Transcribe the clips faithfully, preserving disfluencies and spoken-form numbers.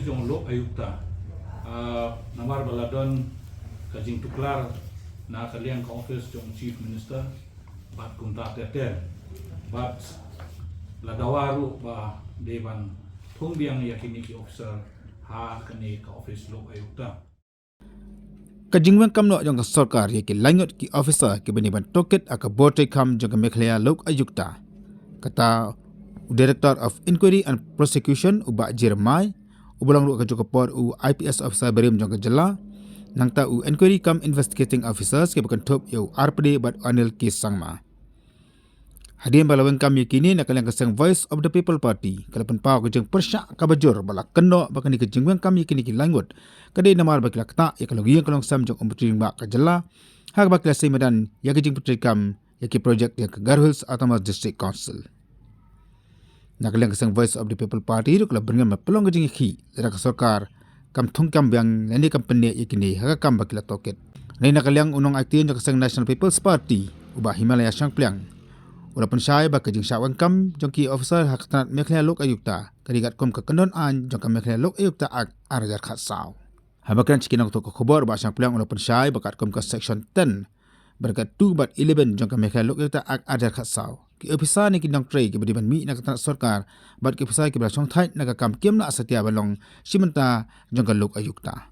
jong Lok Ayukta, ah, namar ba la don ka jingtuklar na ka liang ka office jong Chief Minister bad kumta ter ter, bad la dawa ruh ba dei ban thung biang ïa kine ki officer ha kane ka office Lok Ayukta. Ka jingweng kam noh jong ka sorkar ïa ki laingut ki officer kiba dei ban tohkit ha ka bor treikam jong ka Meghalaya Lok Ayukta, kata u Director of Inquiry and Prosecution u Bah Jeremiah, uba long ruh ka jong ka por u I P S officer barim jong ka jylla, nangta u Inquiry cum Investigating Officers kiba kynthup ïa u R P D bad u Anil K Sangma. Hadien ba la weng kam ïa kine, na ka liang ka seng Voice of the People Party ka la pynpaw ka jingpyrshah kaba jur bad la kynnoh ba kane ka jingweng kam ïa kine ki laingut ka dei namar ba ki la ktah ïa ka longïing ka longsem jong u Myntri Rangbah ka jylla, ha kaba ki la sei madan ïa ka jingpyntreikam ïa ki projek ïa ka Garo Hills Autonomous District Council. Na ka liang ka seng Voice of the People Party ruh ka la byrngem ban pynlong ka jingïakhih lada ka sorkar kam thung kam biang lane kam pynneh ïa kine ha ka kam ba ki la tohkit. Hynrei na ka liang u nongaitien jong ka seng National People's Party u Bah Himalaya Shangpliang u la pynshai ba ka jingshah weng kam jong ki officer ha ka tnat Meghalaya Lok Ayukta ka dei katkum ka kyndon aiñ jong ka Meghalaya Lok Ayukta Act ar hajar khatsaw. Haba kren sha ki nongthoh ka khubor, u Bah Shangpliang u la pynshai ba katkum ka section ten, bracket two bad eleven jong ka Meghalaya Lok Ayukta Act ar hajar khatsaw, ki officer ne ki nongtrei kiba dei ban mih na ka tnat sorkar bad ki officer kiba la shongthait na ka kam kim lah satia ban long shi bynta jong ka Lok Ayukta.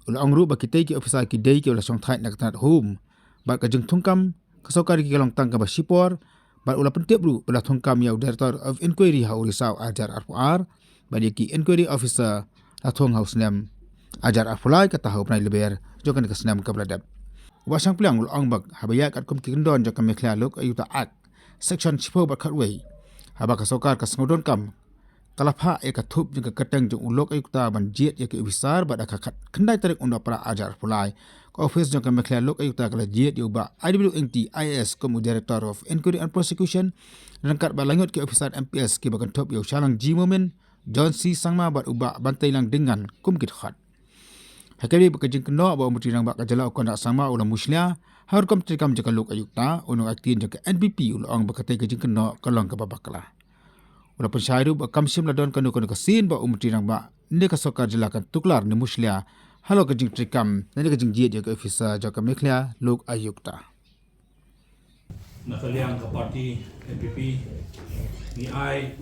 U la ong ruh ba kitei ki officer ki dei kiba la shongthait na ka tnat home, bad ka jingthung kam ka sorkar ki ka long tang kaba shipor, bad u la pyntip ruh ba la thung kam ïa u Director of Inquiry ha u Risaw ar hajar arphew ar, bad ïa ki inquiry officer la thung ha u snem ar hajar arphew lai, kata ha u bnai Lber jong kane ka snem kaba la dep. U Bah Shangpliang u la ong ba haba ïaid katkum ki kyndon jong ka Meghalaya Lok Ayukta Act, section shiphew bad khatwei, haba ka sorkar ka sngewdon kam, ka la phah ïa ka thup jong ka kyrteng jong u Lok Ayukta ban jied ïa ki officer, bad ha ka khat khyndai tarik u Nohprah ar hajar arphew lai, ka office jong ka Meghalaya Lok Ayukta ka la jied ïa u Bah I W Ingti I A S kum u Director of Inquiry and Prosecution, ryngkat bad laingut ki officer M P S kiba kynthup ïa u Shallang G Momin, John C Sangma bad u Bah Banteilang Dinggan kum ki dkhot. Ha kaba ïadei bad ka jingkynnoh ba u Myntri Rangbah ka jylla u Conrad Sangma u la mushlia ha ka rukom treikam jong ka Lok Ayukta, u nongaitien jong ka N P P u la ong ba katei ka jingkynnoh ka long kaba bakla. U la pynshai ruh ba kam shym la don kano kano ka sien ba u Myntri Rangbah ne ka sorkar jylla kan tuklar ne mushlia halor ka jingtreikam ne ka jingjied ïa ka officer jong ka Meghalaya Lok Ayukta. Na ka liang ka party N P P, ngi ai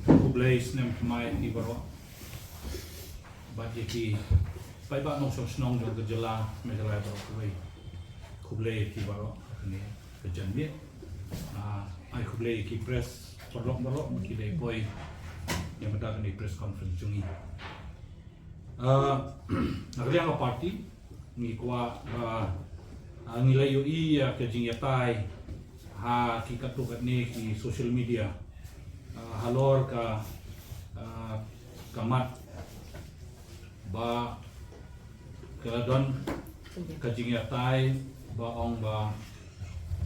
khublei snem thymmai ïa phi baroh, bad ïa ki paidbah nongshong shnong jong ka jylla Meghalaya baroh kawei. Khublei ïa phi baroh ha kane ka janmiet. Ah, ai khublei ïa ki press paralok baroh ba ki la poi ïa mynta kane press conference jong ngi. Ah, na ka liang ka party ngi kwah ba, ah, ngi la ïohi ïa ka jingïatai ha ki katto katne ki social media, ah, halor ka, ah, ka mat ba ka la don ka jingïatai ba ong ba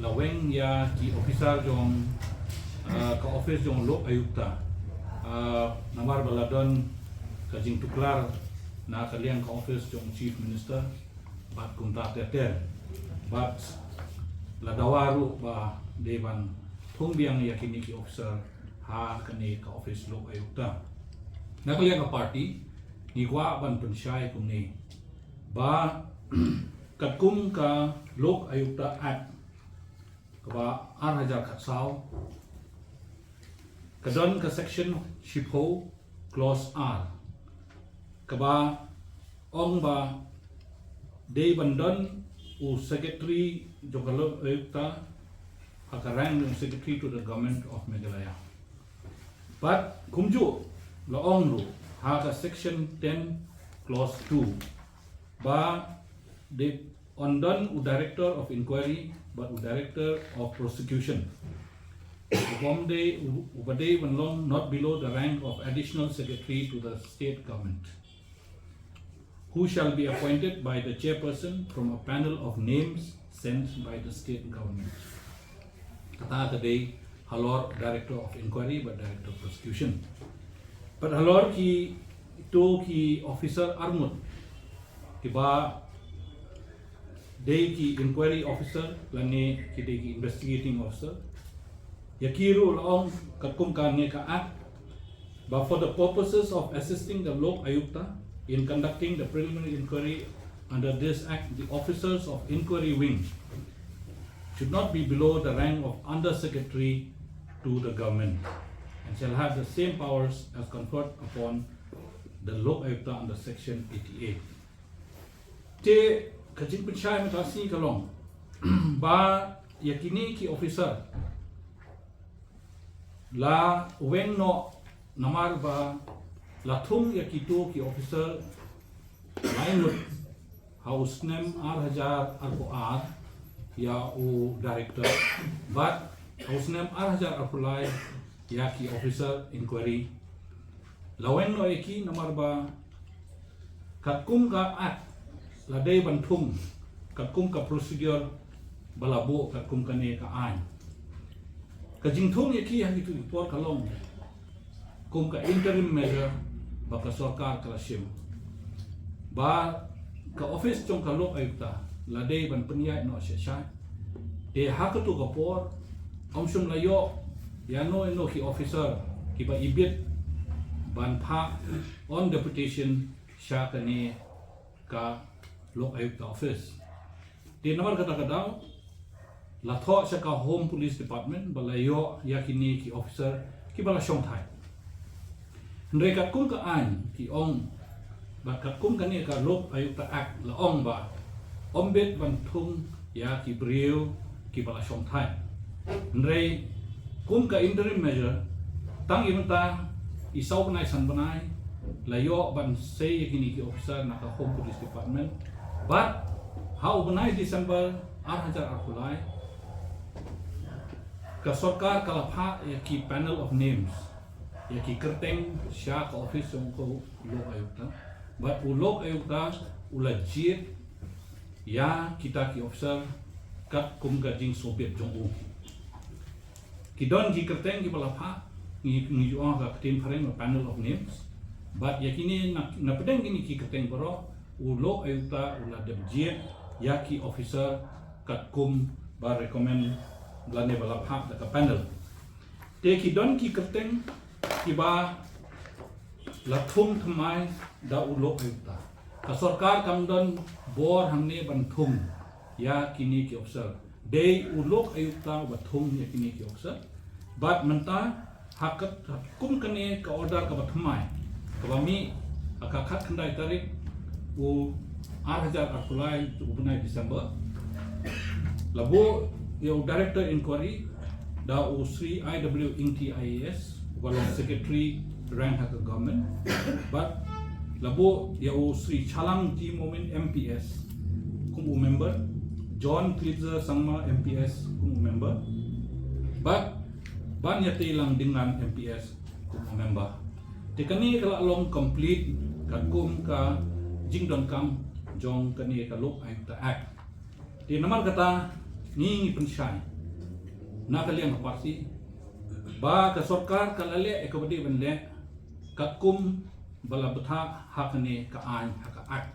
la weng ïa ki officer jong, ah, ka office jong Lok Ayukta, ah, namar ba la don ka jingtuklar na ka liang ka office jong Chief Minister bad kumta ter ter, bad la dawa ruh ba dei ban thung biang ïa kine ki officer ha kane ka office Lok Ayukta. Na ka liang ka party ngi kwah ban pynshai kumne ba katkum ka Lok Ayukta Act kaba ar hajar khatsaw, ka don ka section shiphew clause ar, kaba ong ba dei ban don u secretary jong ka Lok Ayukta ha ka rank jong Secretary to the Government of Meghalaya. Bad kumjuh la ong ruh ha ka section ten clause two ba dei yn don u Director of Inquiry bad u Director of Prosecution, uba dei, uba dei ban long not below the rank of Additional Secretary to the State Government, who shall be appointed by the chairperson from a panel of names sent by the state government. Kata ka dei halor Director of Inquiry bad Director of Prosecution. Bad halor kito ki officer arngut kiba dei ki inquiry officer lane ki dei ki investigating officer, ïa ki ruh la ong katkum kane ka Act But for the purposes of assisting the Lok Ayukta in conducting the preliminary inquiry under this Act, the officers of Inquiry Wing should not be below the rank of Under Secretary to the government and shall have the same powers as conferred upon the Lok Ayukta under Section eighty-eight. Te ka jingpynshai mynta shi ka long ba ïa kine ki officer la weng noh namar ba la thung ïa kito ki officer laingut ha u snem ar hajar arphew ar ïa u director, bad ha u snem ar hajar arphew lai ïa ki officer inquiry. La weng noh ïa ki namar ba katkum ka Act la dei ban thung katkum ka procedure ba la buh katkum kane ka aiñ. Ka jingthung ïa ki ha kito ki por ka long kum ka interim measure ba ka sorkar ka la shim. Ba ka office jong ka Lok Ayukta la dei ban pynïaid noh shisha. Te ha kato ka por ym shym la ïoh ïano ïano ki officer kiba ibit ban phah on deputation sha kane ka Lok Ayukta office. Te namar kata ka daw la thoh sha ka Home Police Department ba la ïoh ïa kine ki officer kiba la shongthait. Hynrei katkum ka aiñ ki ong, ba katkum kane ka Lok Ayukta Act la ong ba ym bit ban thung ïa ki briew kiba la shongthait. Hynrei kum ka interim measure, tang ïa mynta i saw bnai san bnai la ïoh ban sei ïa kine ki officer na ka Home Police Department. Bad ha u bnai December ar hajar arphew lai ka sorkar ka la phah ïa ki panel of names, ïa ki kyrteng sha ka office jong u Lok Ayukta. Bad u Lok Ayukta u la jied ïa kita ki officer katkum ka jingsngewbit jong u. Ki don ki kyrteng kiba la phah, ngi, ngi ju ong ha ka ktien phareng ba panel of names. Bad ïa kine na, na pdeng kine ki kyrteng baroh u Lok Ayukta u la dep jied ïa ki officer katkum ba recommend lane ba la phah da ka panel. Te ki don ki kyrteng kiba la thung thymmai da u Lok Ayukta. Ka sorkar kam don bor hangne ban thung ïa kine ki officer. Dei u Lok Ayukta uba thung ïa kine ki officer. Bad mynta ha katkum kane ka order kaba thymmai kaba mih ha ka khatkhyndai tarik u ar hajar arphew lai u bnai December, la buh ïa u Director Inquiry da u Sri I W Ingti I A S uba long Secretary rank ha ka government. Bad la buh ïa u Sri Chalang G Momin M P S kum u member, John Clitzer Sangma M P S kum u member, bad Banïateilang Dinglan M P S kum u member. Te kane ka la long complete katkum ka jingdonkam jong kane ka Lok Ayukta Act. Te namar kata ngi ngi pynshai na ka liang ka party ba ka sorkar ka la leh ïa kaba dei ban leh katkum ba la bthah ha kane ka aiñ, ha ka Act.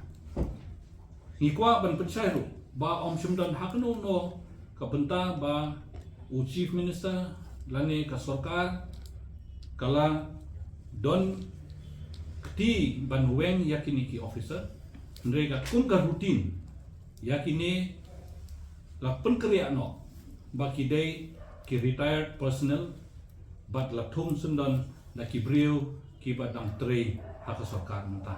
Ngi kwah ban pynshai ruh ba ym shym don ha kano kano ka bynta ba u Chief Minister lane ka sorkar ka la don kti ban weng ïa kine ki officer. Hynrei katkum ka routine ïa kine la pynkynriah noh ba ki dei ki retired personnel bad la thung syndon da ki briew kiba dang trei ha ka sorkar mynta.